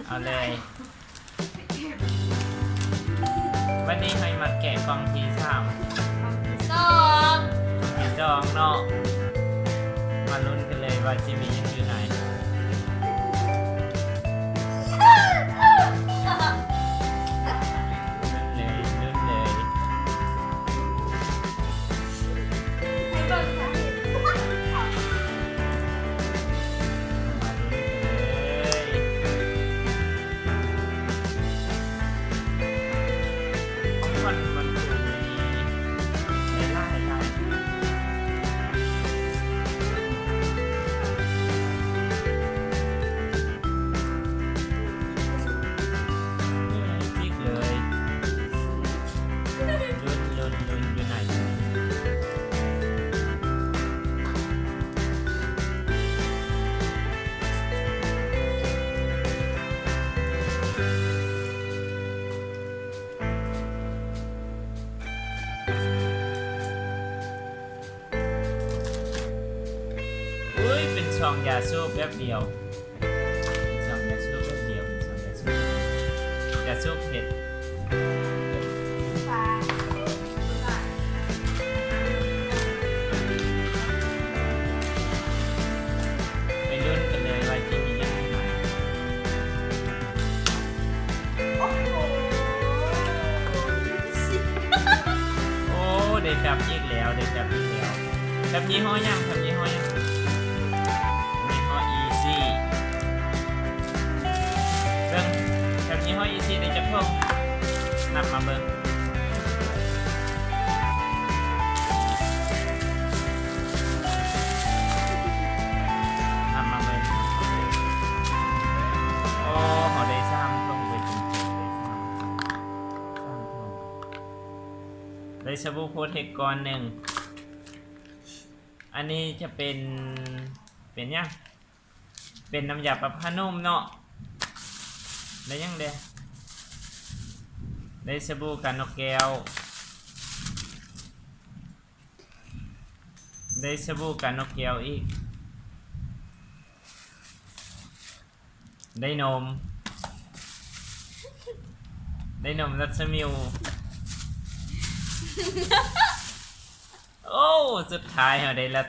ເອົາເລີຍ. ວັນນີ້ເຮົາມາແກະກ່ອງທີສາມ ສອງ ທີສອງເນາະ. ມາລຸ້ນກັນເລີຍວ່າຊິມີຫຍັງຢູ່ໃນ. ລຸ້ນເລີຍ ລຸ້ນເລີຍ. ອຸ້ຍ ເປັນຊອງຢາສູບແບບດຽວ ເປັນຊອງຢາສູບແບບດຽວ ເປັນຊອງຢາສູບ ຢາສູບເຜັດ. ໄປລຸ້ນກັນເລີຍວ່າຈະມີຫຍັງໃໝ່. ໂອ້ໂຫ ໂອ້ ໄດ້ຈັບອີກແລ້ວ ໄດ້ຈັບອີກແລ້ວ. ຈັບຍີ່ຫໍ້ຫຍັງ? ຈັບຍີ່ຫໍ້ຫຍັງ? ຍີ່ຫໍ້ອີຊີ. ເບິ່ງ ຈັບຍີ່ຫໍ້ອີຊີໄດ້ຈັກຖົງ? ນັບມາເບິ່ງ. ນຳມາເບິ່ງ. ໂອ້ ເຮົາໄດ້ສາມຖົງເວີຍ ໄດ້ສາມ ສາມຖົງ. ໄດ້ສະບູໂພເທັກກ້ອນໜຶ່ງ. ອັນນີ້ຈະເປັນ ເປັນຫຍັງ? ເປັນນ້ຳຢາປັບຜ້ານຸ່ມເນາະ. ໄດ້ຫຍັງແດ່? ໄດ້ສະບູການົກແກ້ວ ໄດ້ສະບູການົກແກ້ວອີກ. ໄດ້ນົມ ໄດ້ນົມລັດສະມິວ. ໂອ້ ສຸດທ້າຍເຮົາໄດ້ລັດ